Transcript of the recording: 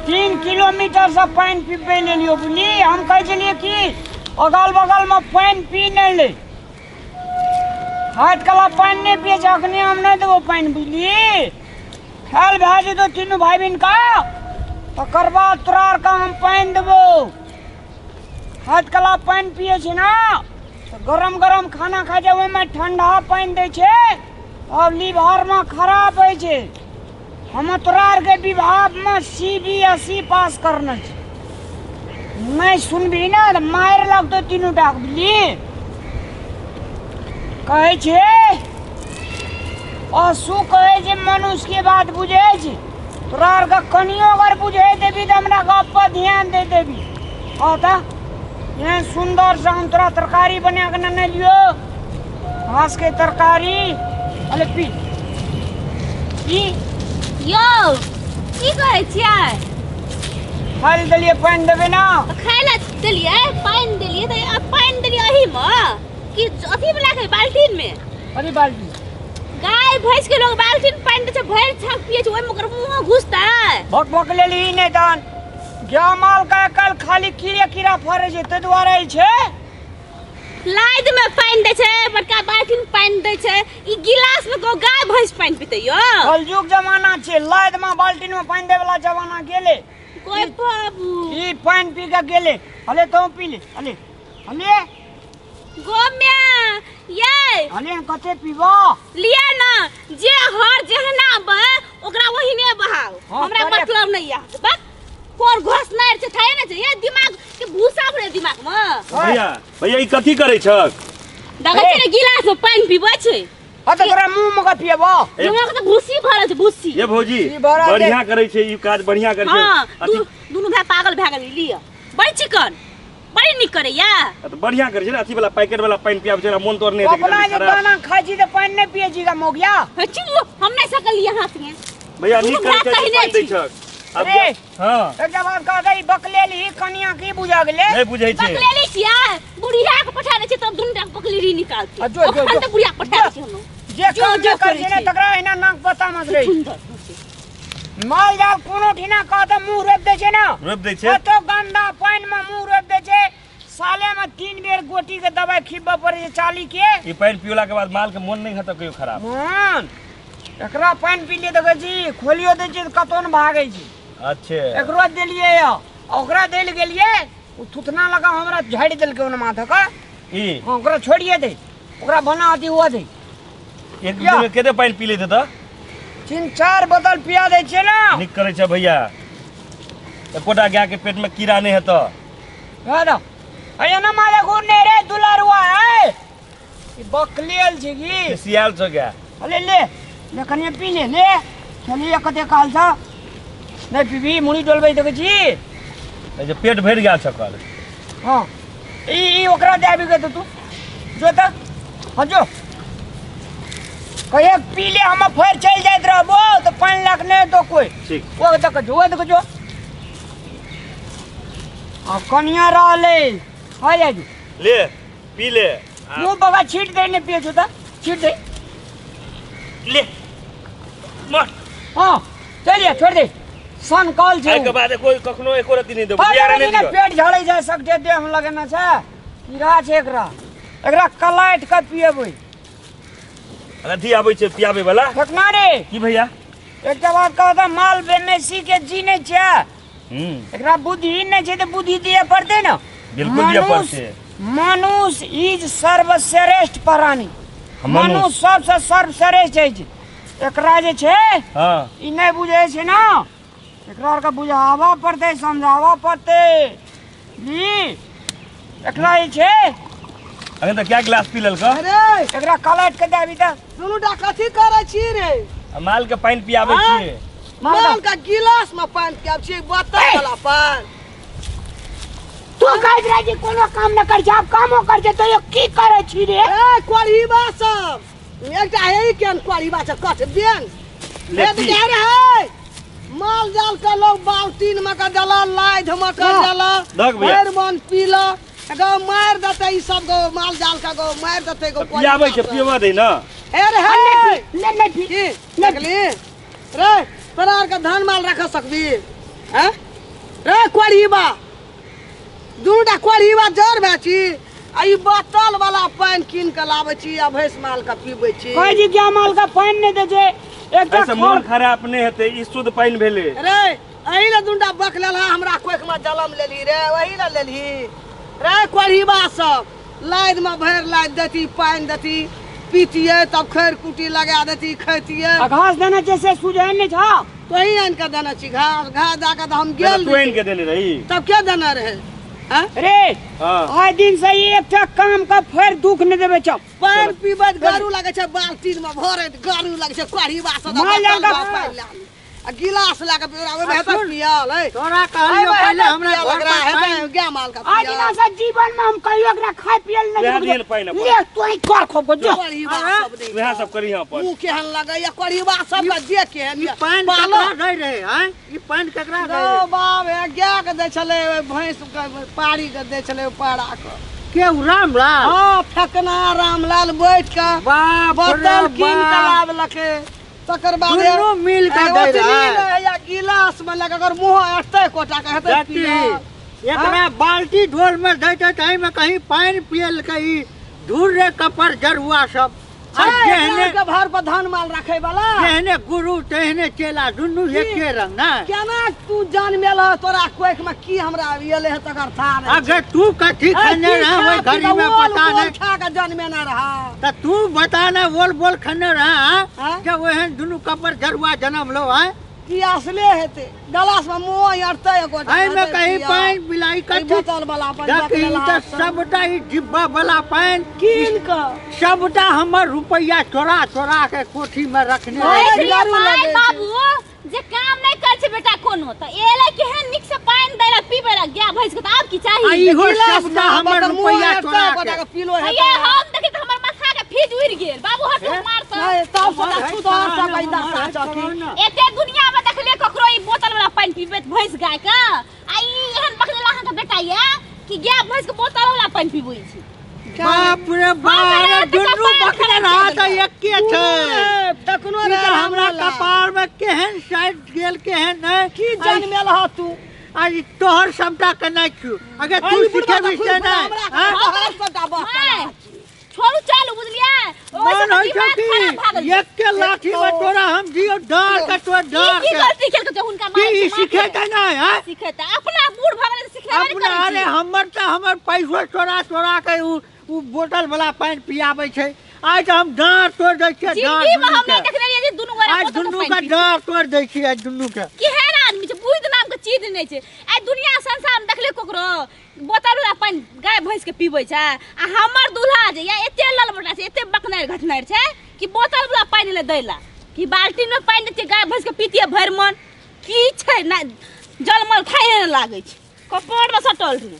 3 kilometre से पानि पीबै लेलियो, बुझली? हम कहै छलियै कि अगल बगलमे पानि पी नहि ले, हाथ कला पानि नहि पियै छै। अखने हम नहि देबो पानि, बुझली? खेल भए जेतौ तीनू भाई बहिन का, तकर बाद तोरा आरके हम पानि देबो। हाथ कला पानि पियै छै ने तऽ गरम गरम खाना खाइ छै, ओहिमे ठंडा पानि दै छै, अब लीवरमे खराब होइ छै। हम तोरा आरके विभागमे CBSE पास करने छी। नहि सुनबही ने तऽ मारि लगतौ तीनू टाक, बुझली? कहै छै पशु, कहै छै मनुष्यके बात बुझै छै। तोरा आरके कनियो अगर बुझै देबी तऽ हमरा गप पर ध्यान दे देबी। हँ, तऽ एहन सुन्दर से हम तोरा तरकारी बना कऽ नेने लियो, घास के तरकारी। अरे पी पी। यौ, की करै छियै? खाइ लए देलियै, पानि देबै ने? तऽ खाय लए देलियै, पानि देलियै, तऽ आब पानि देलियै एहिमे कि अथी वला के बाल्टीन में? अरे बाल्टी। गाय भैंस के लोग बाल्टीन पानि दै छै, भरि छाक पियै छै, ओहिमे ओकर मुँह घुसतै? भक भक लेली नहि तहन गाय माल का काल्हि खाली कीड़े कीड़ा फड़ै छै, ताहि दुआरे ई छै। लाद में पानि दै छै, बड़का बाल्टीन पानि दै छै, ई गिलास में को गाय भैंस पानि पीतै यौ? कलयुग जमाना छै, लाद में बाल्टीन में पानि दै वाला जमाना गेलै। कोई बाबू। ई पानि पी के गेलै। अले तो पी ले, अले अले। गोम्या ये। अले कते पीबो? लिया ना, जे हर जेहना बा ओकरा ओहिने बहाओ। हाँ, हमरा करे। मतलब नहीं या बस कोन घोस नार छै थाए ना छै, ये दिमाग के भूसा भरे दिमाग में। भैया, भैया, ई कथी करै छक? देखै छै ने, गिलास में पानि पीबै छै। हाँ, तऽ तोरा मुंह में का पियबो? ए, दिमाग तऽ भूसी भरल छै, भूसी। ये भौजी। ई बड़ा बढ़िया करै छै, ई काज बढ़िया करै छै। हाँ। अथी दुनू भाय पागल भए गेल। लिअ, बड़ी चिकन, बड़ी नीक करैया। तऽ बढ़िया करै छै ने, अथी वाला पैकेट वाला पानि पियाबै छै, मोन तोर नहि हेतै। अपना जे खराब। दाना खाइ छी तऽ पानि नहि पियै छी का मोगिया? हे, चुप, हम नहि सकलियै हाथ में। भैया, नीक दुनू करै छै भाय जे कहने पानि दै छी। छक आब। अरे। हाँ। एकटा बात कह दे, बकलेली कनिया की बुझा गेलै? नहि बुझै छै। बकलेली छियै, बुढ़िया के पठा दै छियै तब दुनू टा के बकलेली निकालतै। आ जो, जो, ओखन जो। तऽ बुढ़िया के पठा दै छियै हम। जे जो, काम जो नहि करै छै ने करै छै। तकरा एहिना नाक पता मत रही। सुन्दर। माल जाल कोनो ठिना कहते मुंह रोपि दै छै ने। रोपि दै छै। कतो गंदा पानि में मुंह रोपि दै छै। साले में 3 बेर गोटी के दवाई खिबऽ पड़ै छै चाली के। ई पानि पियोला के बाद माल के मोन नहि हेतौ कहियो खराब। मोन एकरा पानि पी लिए, देखै छी, खोलियो दै छी तऽ कतौ ने भागै छै। एकरो देलियै यऽ, ओकरा दै लए गेलियै, ओ थुथना लगा हमरा झाड़ि देलकै ओने माथा के। ई। हाँ, ओकरा छोड़िए दे, ओकरा बना अथी हुआ दे। एक दिन में कते पानि पी लैत हेतऽ? 3-4 बोतल पिया दै छियै ने। नीक करै छै भैया, एकोटा गाय के पेट में कीड़ा नहि हेतऽ। कह दो अरे ना मारे घूर नहीं रे दुलारुआ है, ई बकलेल छै की? सियाल छौ गाय। अरे ले ले, कनिए पी ले, ले चलिए। कते काल छ नहीं पीबी, मुड़ी डोलबै देखै छी। जे पेट भरि गेल छौ कल। हाँ, ई ई ओकरा दे आबि गए। तू जो तऽ, हाँ जो, कहिए पी ले, हम फेर चलि जाइत रहबो तऽ पानि लाख नहि तो कोई। ठीक। ओ देख जो, ओ देख जो, आ कनिया रहलै आ जाइ जो। ले, पी ले। मुँह बगा छीट दे, नहि पिए छौ तऽ छीट दे। ले मर। हाँ, चलिए, छोड़ दे, सन कल छै। एहिके बाद एको कखनो एको रत्ती नहि देबो। हाँ, बियारे नहि ने दिअ। पेट झड़ै छै सगठे, देह में लगेना छै, कीड़ा छै। एकरा एकरा कलाइट के पिएबै। अथी आबै छै पियाबै वाला। फेकना रे। की भैया? एकटा बात कहू तऽ, माल बेमेसी के जी नहि छै। एकरा बुद्धि नहि छै तऽ बुद्धि दिअ पड़तै ने। बिल्कुल दिअ मनुष्य पड़तै। मनुष्य is सर्वश्रेष्ठ प्राणी। हाँ, मनुष्य। मनुष्य सबसँ सर्वश्रेष्ठ अछि। एकरा जे छै ई नहि बुझै छै ने, एकरा आरके बुझाबऽ पड़तै, समझाबऽ पड़तै जी। एकरा जे छै अखन तऽ क्या गिलास पी लेलक? अरे। एकरा कलट के देबी तऽ। दुनू टा कथी करै छी रे? आ माल के पानि पियाबै हाँ? छियै। माल के गिलास में पानि पियाब छी, बोतल वाला पानि? तू कहैत रहे जे कोनो काम नहि करै छै, आब कामो करै छै तैयो की करै छी रे? ए कोढ़ीबा सब, एकटा हे केन कोढ़ीबा सब कथ बेन ले हे पी। दे रे हे, माल जाल के लोग बाल्टीन में के देला, लाइध में के देला। दहक भैया। भरि मन पीला गो, मारि देतै ई सब गो, माल जाल के गो मारि देतै गो। पियाबै छै, पियबा दे ने। हे रे हे। ले, नहि पी। की देखली रे, तोरा आरके धान माल रख सकबी हैं? रे कोढ़ीबा दूटा कोढ़ीबा जर भए छी आ ई बोतल वाला पानि कीन के लाबै छी आ भैंस माल के पीबै छी। कहै छी गाय माल के पानि नहि दै छै एकटा एहिसँ मोन खराब नहि हेतै, ई शुद्ध पानि भेलै। रे एहि लए दूटा बक लेलहा हमरा कोखमे जलम लेलही रे, ओही लए लेलही रे। कोढ़ीबा सब लादिमे भरि लादि देती, पानि देती, पीतियै, तब खैर कुटी लगा देती, खैतियै। आ घास देने छै से सुझै नहि छौ। तोही आनि कऽ देने छी घास? घास दए कऽ तऽ हम गेल तू आनि कऽ देने रही तब के देने रहै? आँय? रे हाँ। आइ दिन से एकटा काम के फेर दुख नहि देबै छौ। पानि पीबैत गारू लगै छै, बाल्टीन मे भरैत गारू लगै छै। कोढ़ीबा सब माल जाल का- पानि लए आनू। आ गिलास लए कऽ पिबरा, ओहिमे हेतै पियल? है तोरा कहलियो ओहिमे पहिले हेतै हमरा पियल घर ओकरा पर हेतै पानि गाय माल के आइ दिना पियल। से जीवन में हम कहियो एकरा खाय पियल नहि वएह देबै। दिहन पानि अपन। ले तू ही कर खोप जो। कोढ़ीबा सब नहि वएह सब करी अपन। मुँह केहन लगैया कोढ़ीबा सबके देह केहन ई यऽ। पानि पालो केकरा दै रहै? आँय, ई पानि केकरा दै गौ रहै? बाप हे, गाय के दै छलै, ओहि भैंस के पारी के दै छलै, पारा के। के उ रामलाल? हाँ, फेकना रामलाल बैठ के बाप रे बोतल कीन के बाप। लाबलकै, तकर बाद दुनू मिल के दै ओतनी रहै। नहि हैया गिलास मे लए कऽ, अगर मुँह अटतै कोटा के हेतै देखी, पियल। एकरा बाल्टी ढोल में दैते ताहि में कहीं पानि पियलकै ई धूर रे कपर जरुआ सब। आ छै जेहने एकरा के घर पर धान माल रखे वाला, जेहने गुरु तेहने चेला, दुनू एके रंग ना। केना तू जनमेल ह? तोरा कोख में की हमरा एले है तकर था नहि। अगर तू कथी ए, खने की रह खा ओहि पी घड़ी कऽ में ओल पता बोल नहीं। खा के जनमेने रहा। त तू बता ना, ओल बोल खने रहा? हाँ? जब ओहन दुनू कपर जरुआ जनम लो है की असले हेतै? गलास में मुँह अटतै एको टा एहिमे हेतै कहीं पियल। पानि पिलाई ई कथी बोतल वाला अपन देख, ई बकलेला तऽ सब। सबटा ई डिब्बा वाला पानि कीन कऽ सबटा हमर रुपैआ चोरा चोरा के कोठी में रखने हाँ, रहै। देख लिअ दारू भाय लगै छै। बाबू जे काम नहि करै छै बेटा कोनो, तऽ एलै केहन नीक से पानि दै लए पीबै लए गाय भैंस के, तऽ आब की आ चाही? इहो गिलास सबटा में हमर बोतल मुँह रुपैआ अटतै चोरा एको के। टा के पीलो हेतै। ये हम देखी तऽ हमर माथा के फीज उड़ि गेल बाबू, हटू मार नहीं, तऽ तब से तऽ छू दहर सकै दशा चौकी। एते दुनिया में देखलियै ककरो ई बोतल वाला पानि पीबैत भैंस गाय के, आ ई एहन बकलेला अहाँके बेटा ये कि गाय भैंस के बोतल वाला पानि पीबै छै। बाप रे बाप, रे, अरे तऽ दुनू कपार बकरे खराब रहा कऽ तऽ एके छै। तखनो ई रे तऽ हमरा रामलाल। कपार में केहन साइड गेल केहन नहि। की जनमेल ह तू? आ ई तोहर सबटा के नहि छौ। अगर तू अरे बुढ़बा सिखेबही तऽ से खुद नहि, हमरा आँय? तोहर सबटा बहकला। माय, छोड़ू चलू, बुझलियै? ओहि मन से होइ छौ दिमाग खराब भऽ कि गेल। एके लाठी में तोरा हम दियौ डार के, तोरा ई डार की के। गलती केलकै जे हुनका की मारै ई छै? मार सिखेतै नहि? आँय? सिखेतै? अपना बूढ़ भऽ गेलै तऽ सिखेबे नहि अपना करै अरे छै। हमर तऽ हमर पैसो चोरा चोरा के उ बोतल वाला पानि पियाबै छै। आइ तऽ हम डाँर तोड़ि दै छियै, डाँर जिंदगी में दुनू हम के। नहि देखने रहियै जे दुनू गोरा आइ बोतल के दुनू पानि के पीबै। डाँर तोड़ि दै छियै आइ दुनू के। केहन आदमी छै, बुद्धि नाम के चीज नहि छै। आइ दुनिया संसार में देखले ककरो बोतल वाला पानि गाय भैंस के पीबै छै? आ हमर दूल्हा जे या एते ललबटा छै, एते बकनारि घटनारि छै कि बोतल वाला पानि ले दै ला कि बाल्टीन में पानि देतियै गाय भैंस के पीतियै भरि मन। की छै ना जलमल खाइए नहि लागै छै, कपार में सटल रहै।